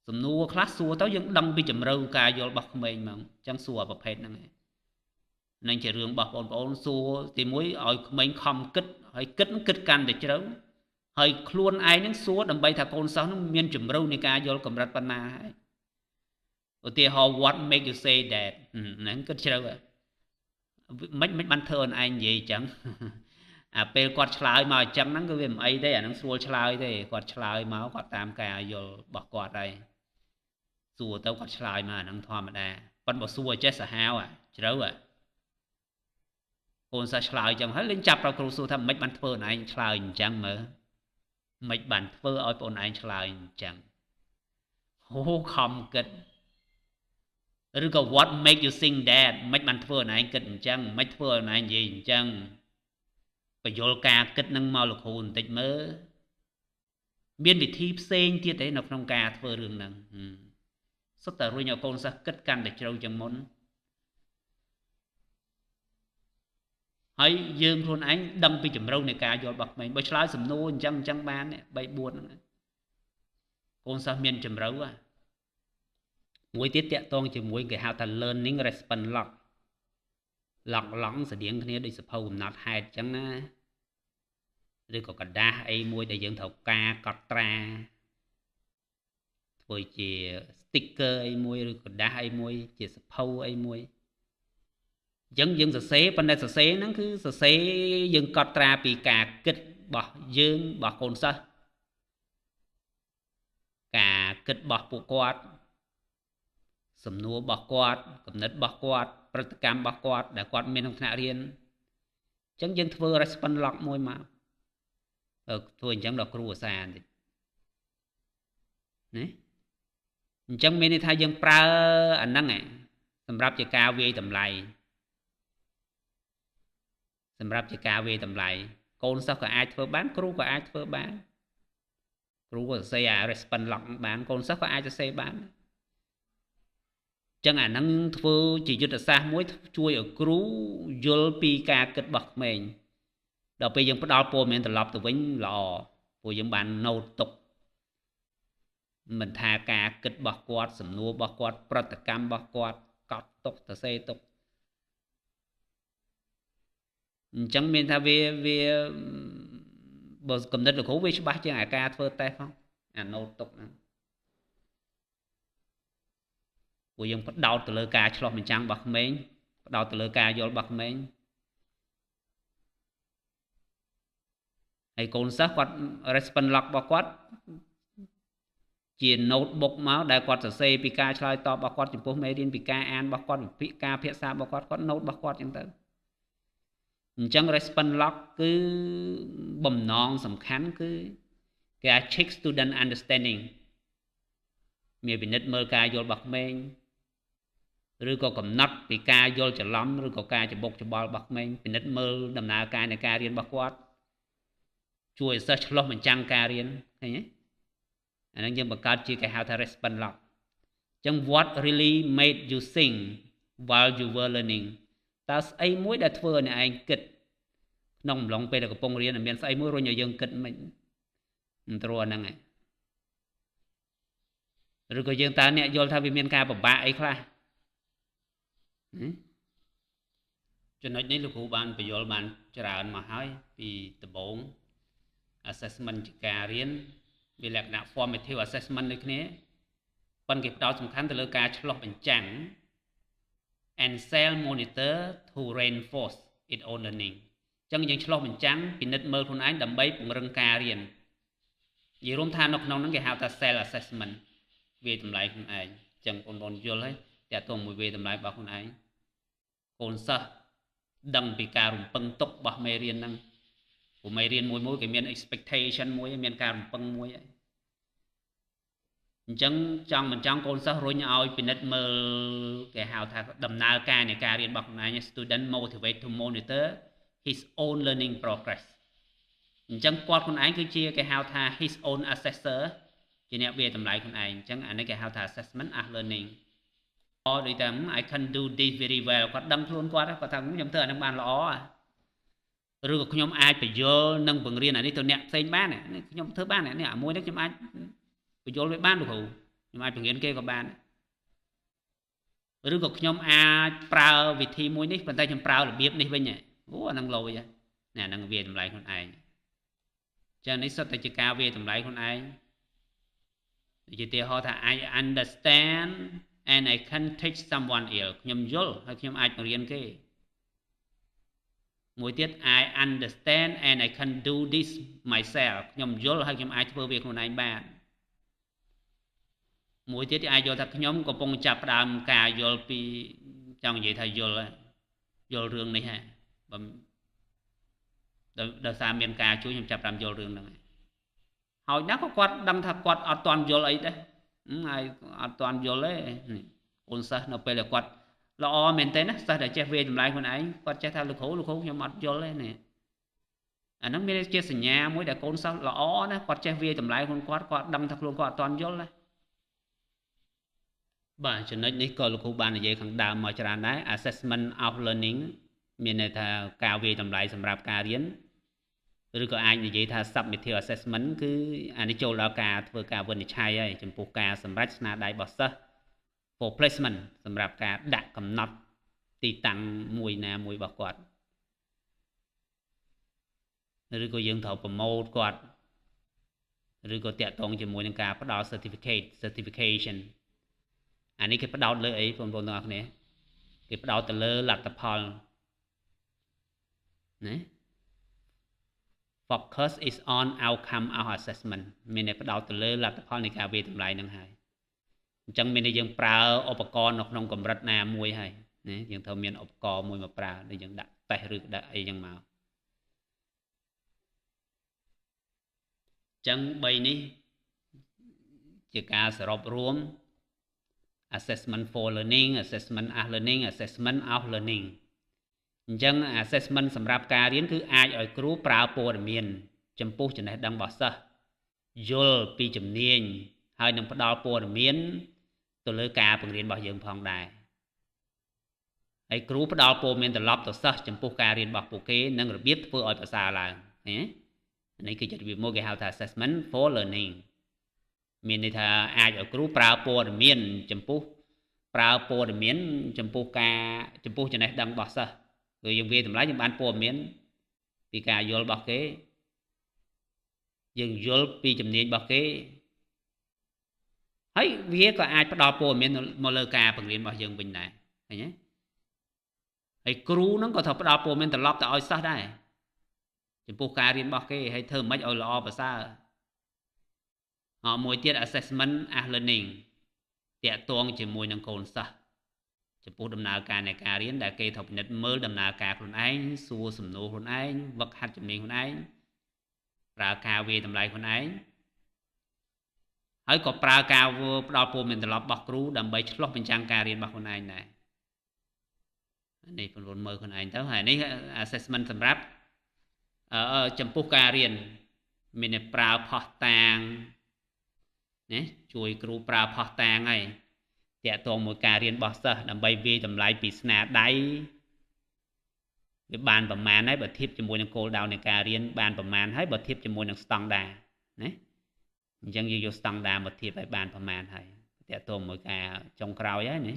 សំណួរខ្លះសួរទៅយើងដឹងពីជំរុញការយល់របស់ក្មេងហ្មងអញ្ចឹងសួរប្រភេទហ្នឹងនឹងជារឿងរបស់បងប្អូនសួរទីមួយឲ្យក្មេងខំគិតហើយគិតគិតកាន់តែជ្រៅហើយខ្លួនឯងនឹងសួរដើម្បីថាកូនសិស្សនឹងមានជំរុញនៃការយល់កម្រិតប៉ុណ្ណាហើយឧទាហរណ៍ what make you say that ហ្នឹងគិតជ្រៅមិនមិនបានធ្វើអូនឯងនិយាយអញ្ចឹងអាពេលគាត់ឆ្លើយមកអញ្ចឹងហ្នឹងគឺវាមិនអីទេអាហ្នឹងស្រួលឆ្លើយទេគាត់ឆ្លើយមកគាត់តាមការយល់របស់គាត់ហើយសួរទៅគាត់ឆ្លើយមកអាហ្នឹងធម្មតាប៉ុន្តែបើសួរឲ្យចេះសាហាវអាជ្រៅអាកូនសិស្សឆ្លើយអញ្ចឹងហើយលេងចាប់ប្រគ្រូសួរថាមិនបានធ្វើអូនឯងឆ្លើយអញ្ចឹងមើលមិនបានធ្វើឲ្យបងឯងឆ្លើយអញ្ចឹងអូខំគិតឬក៏ what make you think that មិនបានធ្វើអូនឯងគិតអញ្ចឹងមិនធ្វើអូនឯងនិយាយអញ្ចឹងបញ្យលការគិតនឹងមកលោកគ្រូបន្តិចមើលមានវិធីផ្សេងទៀតទេនៅក្នុងការធ្វើរឿងហ្នឹងសុទ្ធតែរុញឲ្យកូនសិស្សគិតកាន់តែជ្រៅជាងមុនហើយយើងខ្លួនឯងដឹងពីជំរុញនៃការយល់របស់ក្មេងបើឆ្លើយសំណួរអញ្ចឹងអញ្ចឹងបាន3 4ហ្នឹងកូនសិស្សមានជំរុញមួយទៀតតាក់ទងជាមួយគេហៅថា learning response log ឡង់ឡង់ស្តៀងគ្នាដូចសភៅកំណត់ហេតុអញ្ចឹងណាឬក៏ក្រដាសអីមួយដែលយើងត្រូវការកត់ត្រាធ្វើជា sticker អីមួយឬក្រដាសអីមួយជាសភៅអីមួយអញ្ចឹងយើងសរសេរប៉ុន្តែសរសេរហ្នឹងគឺសរសេរយើងកត់ត្រាពីការគិត របស់យើងរបស់កូនសិស្សការគិតរបស់ពួកគាត់សំណួររបស់គាត់គំនិតរបស់គាត់ប្រតិកម្មរបស់គាត់ដែលគាត់មានក្នុងថ្នាក់រៀនអញ្ចឹងយើងធ្វើ response log មួយមកធ្វើអញ្ចឹងដល់គ្រូអាសាបន្តិចណាអញ្ចឹងមានន័យថាយើងប្រើអាហ្នឹងឯងសម្រាប់ជាការវាយតម្លៃសម្រាប់ជាការវាយតម្លៃកូនសិស្សក៏អាចធ្វើបានគ្រូក៏អាចធ្វើបានគ្រូក៏សរសេរអា response log បានកូនសិស្សក៏អាចសរសេរបានចឹងអាហ្នឹងធ្វើជាយុទ្ធសាស្ត្រមួយជួយឲ្យគ្រូយល់ពីការគិតរបស់ក្មេងដល់ពេលយើងផ្ដល់ព័ត៌មានត្រឡប់ទៅវិញល្អព្រោះយើងបាន note ទុកមិនថាការគិតរបស់គាត់សំណួររបស់គាត់ប្រតិកម្មរបស់គាត់កត់ទុកសរសេរទុកអញ្ចឹងមានថាវាបើគំនិតលោកគ្រូវាច្បាស់ជាងអាការធ្វើតេស្តផងអា note ទុកហ្នឹងព្រោះយើងផ្ដោតទៅលើការឆ្លោះបញ្ចាំងរបស់ក្មេងផ្ដោតទៅលើការយល់របស់ក្មេងហើយកូនសិស្សគាត់ response log របស់គាត់ជា notebook មកដែលគាត់សរសេរពីការឆ្លើយតបរបស់គាត់ចំពោះមេរៀនពីការអានរបស់គាត់ពីការភាសារបស់គាត់គាត់ note របស់គាត់អញ្ចឹងទៅអញ្ចឹង response log គឺបំណងសំខាន់គឺគេអាច check student understanding មានពិនិត្យមើលការយល់របស់ក្មេងឬក៏កំណត់ពីការយល់ច្រឡំឬក៏ការច្បុកច្បល់របស់ក្មេងពិនិត្យមើលដំណើរការនៃការរៀនរបស់គាត់ជួយឲ្យសិស្សឆ្លុះបញ្ចាំងការរៀនឃើញទេអាហ្នឹងយើងបង្កើតជាគេហៅថា response log អញ្ចឹង what really made you think while you were learning តើស្អីមួយដែលធ្វើឲ្យអ្នកឯងគិតក្នុងអំឡុងពេលដែលកំពុងរៀនមានស្អីមួយរុញឲ្យយើងគិតមិនមិនត្រូវអាហ្នឹងឯងឬក៏យើងតើអ្នកយល់ថាវាមានការពិបាកអីខ្លះចំណុចនេះលោកគ្រូបានបញ្យល់បានច្រើនមកហើយពីដំបូង assessment ជាការរៀនវាលក្ខណៈ formative assessment ដូចគ្នាប៉ុន្តែគេផ្ដោតសំខាន់ទៅលើការឆ្លុះបញ្ចាំង and self monitor to reinforce its own learning អញ្ចឹងយើងឆ្លុះបញ្ចាំងពិនិត្យមើលខ្លួនឯងដើម្បីពង្រឹងការរៀននិយាយរួមថានៅក្នុងហ្នឹងគេហៅថា self assessment វាតម្លៃខ្លួនឯងអញ្ចឹងបងប្អូនយល់ហើយតាក់ទងមួយវាតម្លៃរបស់ខ្លួនឯងកូនសិស្សដឹងពីការរំពឹងទុករបស់មេរៀនហ្នឹងព្រោះមេរៀនមួយមួយគេមាន expectation មួយមានការរំពឹងមួយហើយអញ្ចឹងចង់មិនចង់កូនសិស្សរុញឲ្យពិនិត្យមើលគេហៅថាដំណើរការនៃការរៀនរបស់ខ្លួនឯង student motivate to monitor his own learning progress អញ្ចឹងគាត់ខ្លួនឯងគឺជាគេហៅថា his own assessor ជាអ្នកវាតម្លៃខ្លួនឯងអញ្ចឹងអានេះគេហៅថា assessment as learning អដូចតែ I can do this very well គាត់ដឹងខ្លួនគាត់គាត់ថាខ្ញុំធ្វើអានឹងបានល្អឬក៏ខ្ញុំអាចបញ្យល់និងបង្រៀនអានេះទៅអ្នកផ្សេងបានខ្ញុំធ្វើបាននេះអាមួយនេះខ្ញុំអាចបញ្យល់វាបានលោកគ្រូខ្ញុំអាចបង្រៀនគេក៏បានឬក៏ខ្ញុំអាចប្រើវិធីមួយនេះប៉ុន្តែខ្ញុំប្រើរបៀបនេះវិញអូអានឹងលយណាអានឹងវាតម្លៃខ្លួនឯងចឹងនេះសុទ្ធតែជាការវាតម្លៃខ្លួនឯងដូចជាឧទាហរណ៍ថា I understand and I can teach someone else ខ្ញុំយល់ហើយខ្ញុំអាចបង្រៀនគេមួយទៀត I understand and I can do this myself ខ្ញុំយល់ហើយខ្ញុំអាចធ្វើវាខ្លួនឯងបានមួយទៀតអាចយល់ថាខ្ញុំកំពុងចាប់ផ្ដើមការយល់ពីចង់និយាយថាយល់រឿងនេះហ่ะបើដោយសារមានការជួយខ្ញុំចាប់ផ្ដើមយល់រឿងហ្នឹងហើយណាក៏គាត់ដឹងថាគាត់អត់ទាន់យល់អីដែរហើយអត់ទាន់យល់ទេអូនសិស្សនៅពេលដែលគាត់ល្អមែនទេណាសិស្សដែលចេះវាតម្លៃខ្លួនឯងគាត់ចេះថាលោកគ្រូខ្ញុំអត់យល់ទេនេះអាហ្នឹងមានជាសញ្ញាមួយដែលកូនសិស្សល្អណាគាត់ចេះវាតម្លៃខ្លួនគាត់គាត់ដឹងថាខ្លួនគាត់អត់ទាន់យល់ណាបាទចំណុចនេះក៏លោកគ្រូបាននិយាយខាងដើមមកច្រើនដែរ assessment of learning មានន័យថាការវាយតម្លៃសម្រាប់ការរៀនឬក៏អាចនិយាយថា submissive assessment គឺអានេះចូលដល់ការធ្វើការវិនិច្ឆ័យហើយចំពោះការសម្រេចស្នាដៃរបស់សិស្ស for placement សម្រាប់ការដាក់កំណត់ទីតាំងមួយណាមួយរបស់គាត់ឬក៏យើងត្រូវ promote គាត់ឬក៏តាក់ទងជាមួយនឹងការផ្ដល់ certificate certification អានេះគេផ្ដោតលើអីបងប្អូនទាំងអស់គ្នាគេផ្ដោតទៅលើលទ្ធផលណា Focus is on outcome of assessment មានន័យផ្ដោតទៅលើលទ្ធផលនៃការវាយតម្លៃនឹងហើយអញ្ចឹងមានន័យយើងប្រើឧបករណ៍នៅក្នុងកម្រិតណាមួយហើយណាយើងត្រូវមានឧបករណ៍មួយមកប្រើដូចយើងដាក់តេស្តឬដាក់អីចឹងមកចឹង3នេះជាការសរុបរួម assessment for learning, assessment as learning, assessment of learning អញ្ចឹង assessment សម្រាប់ការរៀនគឺអាចឲ្យគ្រូប្រើព័ត៌មានចំពោះចំណេះដឹងរបស់សិស្សយល់ពីជំនាញហើយនឹងផ្ដល់ព័ត៌មានទៅលើការបង្រៀនរបស់យើងផងដែរហើយគ្រូផ្ដល់ព័ត៌មានត្រឡប់ទៅសិស្សចំពោះការរៀនរបស់ពួកគេនិងរបៀបធ្វើឲ្យប្រសើរឡើងណានេះគឺជារបៀបមួយគេហៅថា assessment for learning មានន័យថាអាចឲ្យគ្រូប្រើព័ត៌មានចំពោះប្រើព័ត៌មានចំពោះការចំពោះចំណេះដឹងរបស់សិស្សគឺយើងវាយតម្លៃយើងបានព័ត៌មានពីការយល់របស់គេយើងយល់ពីជំនាញរបស់គេហើយវាក៏អាចផ្ដល់ព័ត៌មានមកលើការបង្រៀនរបស់យើងវិញដែរឃើញទេហើយគ្រូហ្នឹងក៏ត្រូវផ្ដល់ព័ត៌មានត្រឡប់ទៅឲ្យសិស្សដែរចំពោះការរៀនរបស់គេហើយធ្វើម៉េចឲ្យល្អប្រសើរអមួយទៀត assessment as learning តាក់ទងជាមួយនឹងកូនសិស្សចំពោះដំណើរការនៃការរៀនដែលគេត្រូវពិនិត្យមើលដំណើរការខ្លួនឯងសួរសំណួរខ្លួនឯងវឹកហាត់ជំនាញខ្លួនឯងប្រើការវាយតម្លៃខ្លួនឯងហើយក៏ប្រើការផ្ដល់ព័ត៌មានត្រឡប់របស់គ្រូដើម្បីឆ្លុះបញ្ចាំងការរៀនរបស់ខ្លួនឯងដែរនេះបងប្អូនមើលខ្លួនឯងទៅហើយនេះ assessment សម្រាប់ចំពោះការរៀនមានតែប្រើផុសតាងណាជួយគ្រូប្រើផុសតាងហើយតាក់ទងមួយការរៀនរបស់សិស្សដើម្បីវាយតម្លៃពីស្នាដៃវាបានប្រមាណហើយបើធៀបជាមួយនឹងគោលដៅនៃការរៀនបានប្រមាណហើយបើធៀបជាមួយនឹងស្តង់ដាណាអញ្ចឹងយើងយកស្តង់ដាមកធៀបឲ្យបានប្រមាណហើយតាក់ទងមួយការចុងក្រោយហើយណា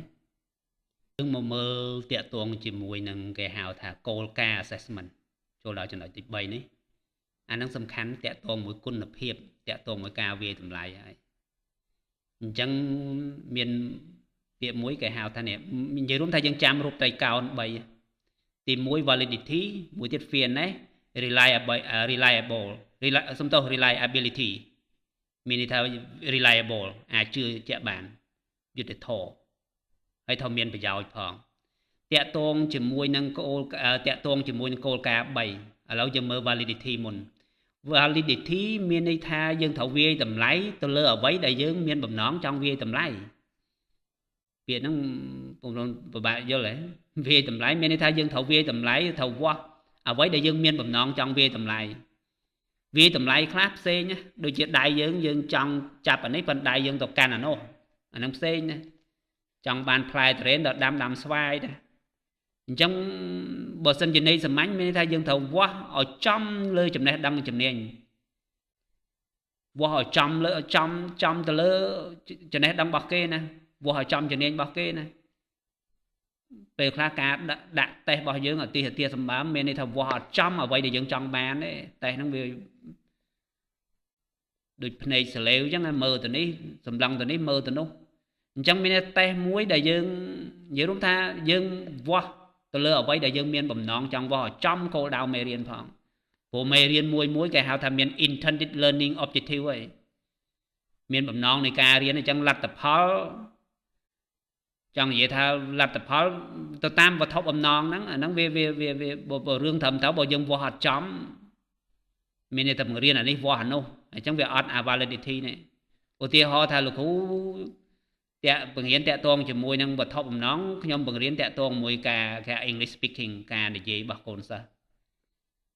យើងមកមើលតាក់ទងជាមួយនឹងគេហៅថាគោលការណ៍ assessment ចូលដល់ចំណុចទី3នេះអានឹងសំខាន់តាក់ទងមួយគុណភាពតាក់ទងមួយការវាយតម្លៃហើយអញ្ចឹងមានពាក្យមួយគេហៅថានេះនិយាយរួមថាយើងចាំរូបត្រីកោណ3ទី1 validity មួយទៀត fairness reliable សំទោស reliability មានន័យថា reliable អាចជឿជាក់បានយុត្តិធម៌ហើយថាមានប្រយោជន៍ផងតាក់ទងជាមួយនឹងគោលតាក់ទងជាមួយនឹងគោលការណ៍3ឥឡូវយើងមើល validity មុន validity មានន័យថាយើងត្រូវវាយតម្លៃទៅលើអ្វីដែលយើងមានបំណងចង់វាយតម្លៃពាក្យហ្នឹងបងប្អូនពិបាកយល់ហ៎វាយតម្លៃមានន័យថាយើងត្រូវវាយតម្លៃត្រូវវាស់អ្វីដែលយើងមានបំណងចង់វាយតម្លៃវាយតម្លៃខ្លះផ្សេងណាដូចជាដៃយើងយើងចង់ចាប់អានេះប៉ុន្តែដៃយើងទៅកាន់អានោះអាហ្នឹងផ្សេងណាចង់បានផ្លែទុរេនដល់ដាំស្វាយដែរអញ្ចឹងបើសិនជាន័យសាមញ្ញមានន័យថាយើងត្រូវវាស់ឲ្យចំលើចំណេះដឹងជំនាញវាស់ឲ្យចំលើចំទៅលើចំណេះដឹងរបស់គេណាវាស់ឲ្យចំជំនាញរបស់គេណាពេលខ្លះការដាក់តេស្តរបស់យើងអតិថិសម្បើមមានន័យថាវាស់អត់ចំអ្វីដែលយើងចង់បានទេតេស្តហ្នឹងវាដូចភ្នែកសលេវអញ្ចឹងមើលទៅនេះសម្លឹងទៅនេះមើលទៅនោះអញ្ចឹងមានតេស្តមួយដែលយើងនិយាយរួមថាយើងវាស់ទៅលើអ្វីដែលយើងមានបំណងចង់វាស់ឲ្យចំគោលដៅមេរៀនផងព្រោះមេរៀនមួយមួយគេហៅថាមាន intended learning objective ហើយមានបំណងនៃការរៀនអញ្ចឹងលទ្ធផលចង់និយាយថាលទ្ធផលទៅតាមវត្ថុបំណងហ្នឹងអាហ្នឹងវាវាវារឿងត្រឹមត្រូវបើយើងវាស់អត់ចំមានន័យថាបង្រៀនអានេះវាស់អានោះអញ្ចឹងវាអត់អា validity នេះឧទាហរណ៍ថាលោកគ្រូតាក់បង្រៀនតាក់ទងជាមួយនឹងវត្ថុបំណងខ្ញុំបង្រៀនតាក់ទងមួយការគេ English speaking ការនិយាយរបស់កូនសិស្ស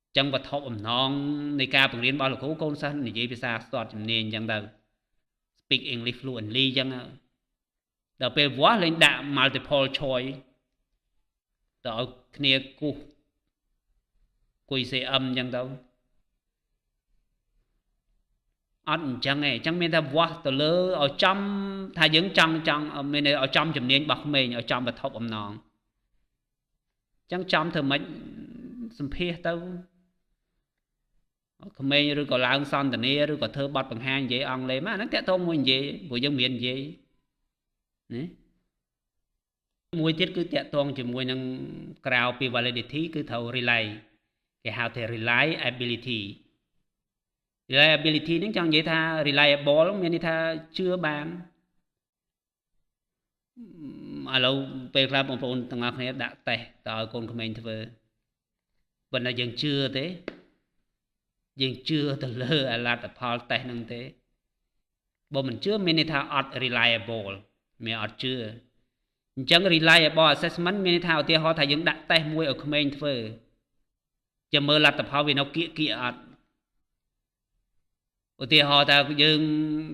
អញ្ចឹងវត្ថុបំណងនៃការបង្រៀនរបស់លោកគ្រូកូនសិស្សនិយាយភាសាស្ទាត់ជំនាញអញ្ចឹងទៅ speak English fluently អញ្ចឹងដល់ពេលវាស់លេងដាក់ multiple choice ទៅឲ្យគ្នាគូសគួយ CM អញ្ចឹងទៅអត់អញ្ចឹងទេអញ្ចឹងមានថាវាស់ទៅលើឲ្យចំថាយើងចង់មានឲ្យចំជំនាញរបស់ក្មេងឲ្យចំវត្ថុបំណងអញ្ចឹងចំធ្វើម៉េចសម្ភាសទៅក្មេងឬក៏ឡើងសន្ទនាឬក៏ធ្វើបទបង្ហាញនិយាយអង់គ្លេសមកអាហ្នឹងតាក់ទងមួយនិយាយព្រោះយើងមាននិយាយណាមួយទៀតគឺតាក់ទងជាមួយនឹងក្រៅពី validity គឺត្រូវ rely គេហៅថា reliability Reliability ហ្នឹងចង់និយាយថា reliable មានន័យថាជឿបានឥឡូវពេលខ្លះបងប្អូនទាំងអស់គ្នាដាក់តេស្តទៅឲ្យកូនក្មេងធ្វើប៉ុន្តែយើងជឿទេយើងជឿទៅលើអាលទ្ធផលតេស្តហ្នឹងទេបើមិនជឿមានន័យថាអត់ reliable មានអត់ជឿអញ្ចឹង reliable assessment មានន័យថាឧទាហរណ៍ថាយើងដាក់តេស្តមួយឲ្យក្មេងធ្វើចាំមើលលទ្ធផលវានៅគៀកគៀកអត់ឧទាហរណ៍ថាយើង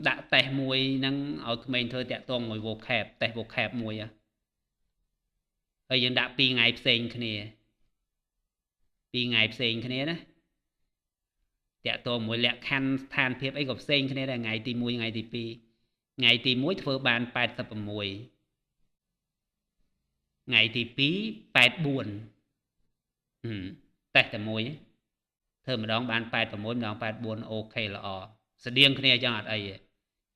ដាក់តេស្តមួយហ្នឹងឲ្យក្មេងធ្វើតាក់ទងមួយ vocab តេស្ត vocab មួយហើយយើងដាក់2ថ្ងៃផ្សេងគ្នា2ថ្ងៃផ្សេងគ្នាណាតាក់ទងមួយលក្ខខណ្ឌស្ថានភាពអីក៏ផ្សេងគ្នាដែរថ្ងៃទី1ថ្ងៃទី2ថ្ងៃទី1ធ្វើបាន86ថ្ងៃទី2 84តេស្តតែមួយធ្វើម្ដងបាន86ម្ដង84អូខេល្អស្តៀងគ្នាចឹងអត់អីទេ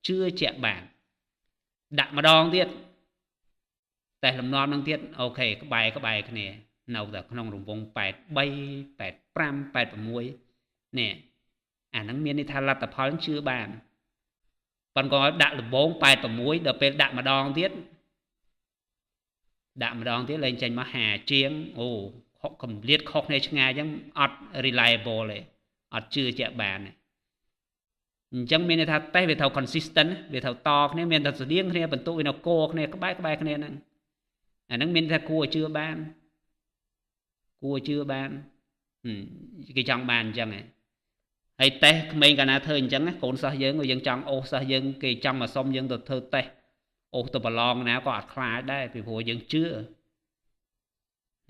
ជឿជាក់បានដាក់ម្ដងទៀតតេស្តលំនាំនឹងទៀតអូខេក្បែរក្បែរគ្នានៅតែក្នុងរង្វង់83 85 86នេះអាហ្នឹងមានន័យថាលទ្ធផលជឿបានប៉ុន្តែគាត់ដាក់លបង86ដល់ពេលដាក់ម្ដងទៀតដាក់ម្ដងទៀតលែងចេញមក50ជាងអូកម្លៀតខុសគ្នាឆ្ងាយអញ្ចឹងអត់ reliable ទេអត់ជឿជាក់បានទេអញ្ចឹងមានន័យថាតេស្តវាត្រូវ consistent វាត្រូវតគ្នាមានតែស្តៀងគ្នាបន្ទុកវានៅគោគ្នាក្បែរក្បែរគ្នាហ្នឹងអាហ្នឹងមានថាគួរឲ្យជឿបានគួរជឿបានគេចង់បានអញ្ចឹងហើយតេស្តក្មេងកាលណាធ្វើអញ្ចឹងកូនសិស្សយើងយើងចង់អូសសិស្សយើងគេចង់មកសុំយើងទៅធ្វើតេស្តអូសទៅប្រឡងណាក៏អត់ខ្លាចដែរពីព្រោះយើងជឿ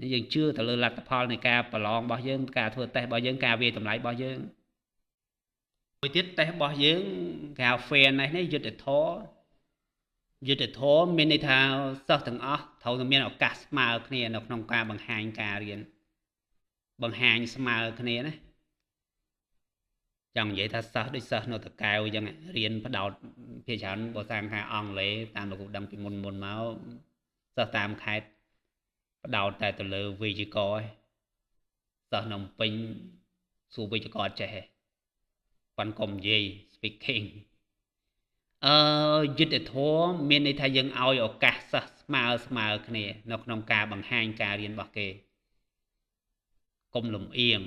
នេះយើងជឿទៅលើលទ្ធផលនៃការប្រឡងរបស់យើងការធ្វើតេស្តរបស់យើងការវាយតម្លៃរបស់យើងមួយទៀតតេស្តរបស់យើងគេហៅ fairness នេះយុត្តិធម៌យុត្តិធម៌មានន័យថាសិស្សទាំងអស់ត្រូវតែមានឱកាសស្មើគ្នានៅក្នុងការបង្ហាញការរៀនបង្ហាញស្មើគ្នាណាចង់និយាយថាសិស្សដូចសិស្សនៅតកែវអញ្ចឹងរៀនផ្ដោតភាគច្រើនបើតាមខាងអង់គ្លេសតាមលោកគ្រូដឹងពីមុនមុនមកសិស្សតាមខេត្តផ្ដោតតែទៅលើវេយ្យាករណ៍សិស្សនៅពេញសួរវេយ្យាករណ៍ចេះប៉ុនកុំនិយាយ speaking យុត្តិធម៌មានន័យថាយើងឲ្យឱកាសសិស្សស្មើស្មើគ្នានៅក្នុងការបង្ហាញការរៀនរបស់គេកុំលំអៀង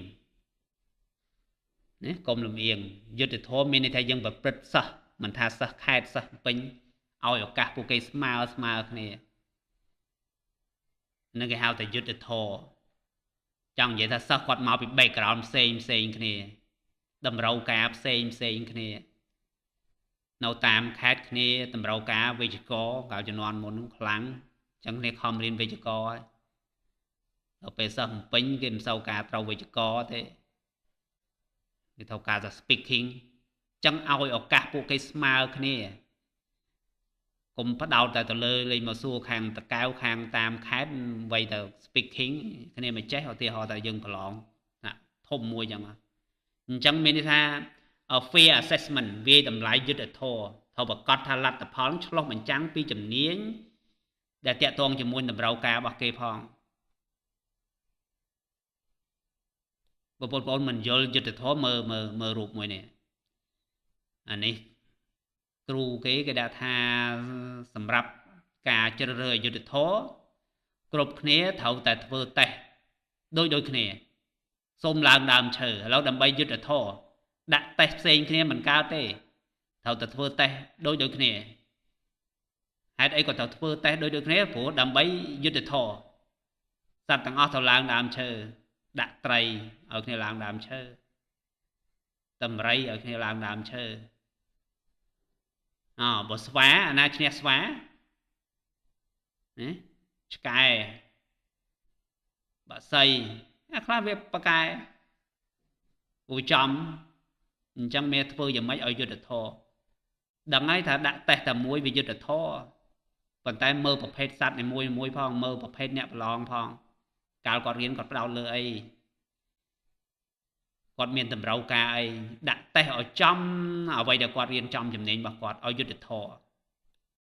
ណាកុំលំអៀងយុត្តិធម៌មានន័យថាយើងប្រព្រឹត្តសិស្សមិនថាសិស្សខេត្តសិស្សពេញឲ្យឱកាសពួកគេស្មើស្មើគ្នានឹងគេហៅថាយុត្តិធម៌ចង់និយាយថាសិស្សគាត់មកពី background ផ្សេងផ្សេងគ្នាតម្រូវការផ្សេងផ្សេងគ្នានៅតាមខេត្តគ្នាតម្រូវការវេយ្យាករណ៍កាលជំនាន់មុនខ្លាំងអញ្ចឹងគ្នាខំរៀនវេយ្យាករណ៍ហើយដល់ពេលសិស្សពេញគេមិនសូវការត្រូវវេយ្យាករណ៍ទេគេត្រូវការតែ speaking ចឹងឲ្យឱកាសពួកគេស្មើគ្នាកុំផ្ដោតតែទៅលើលេងមកសួរខាងតកែវខាងតាមខេត្តវៃទៅ speaking គ្នាមិនចេះឧទាហរណ៍តែយើងប្រឡងណាធំមួយចឹងអញ្ចឹងមានន័យថា fair assessment វាយតម្លៃយុត្តិធម៌ត្រូវប្រកាសថាលទ្ធផលឆ្លុះបញ្ចាំងពីជំនាញដែលតាក់ទងជាមួយតម្រូវការរបស់គេផងបងប្អូនមិនយល់យុត្តិធម៌មើលមើលមើលរូបមួយនេះអានេះគ្រូគេគេដាក់ថាសម្រាប់ការជ្រើសរើសយុត្តិធម៌គ្រប់គ្នាត្រូវតែធ្វើតេស្តដូចដូចគ្នាសូមឡើងដើមឈើឥឡូវដើម្បីយុត្តិធម៌ដាក់តេស្តផ្សេងគ្នាមិនកើតទេត្រូវតែធ្វើតេស្តដូចដូចគ្នាហេតុអីក៏ត្រូវធ្វើតេស្តដូចដូចគ្នាព្រោះដើម្បីយុត្តិធម៌សត្វទាំងអស់ត្រូវឡើងដើមឈើដាក់ត្រីឲ្យគ្នាឡើងដើមឈើតម្រៃឲ្យគ្នាឡើងដើមឈើអបើស្វាអាណាឈ្នះស្វាណាឆ្កែបាក់សីអាខ្លះវាប៉កែពូចំអញ្ចឹងមានធ្វើយ៉ាងម៉េចឲ្យយុត្តិធម៌ដឹងហើយថាដាក់តេស្តតែមួយវាយុត្តិធម៌ប៉ុន្តែមើលប្រភេទសត្វនីមួយមួយផងមើលប្រភេទអ្នកប្រឡងផងកាលគាត់រៀនគាត់ផ្ដោតលើអីគាត់មានតម្រូវការអីដាក់តេស្តឲ្យចំអ្វីដែលគាត់រៀនចំជំនាញរបស់គាត់ឲ្យយុត្តិធម៌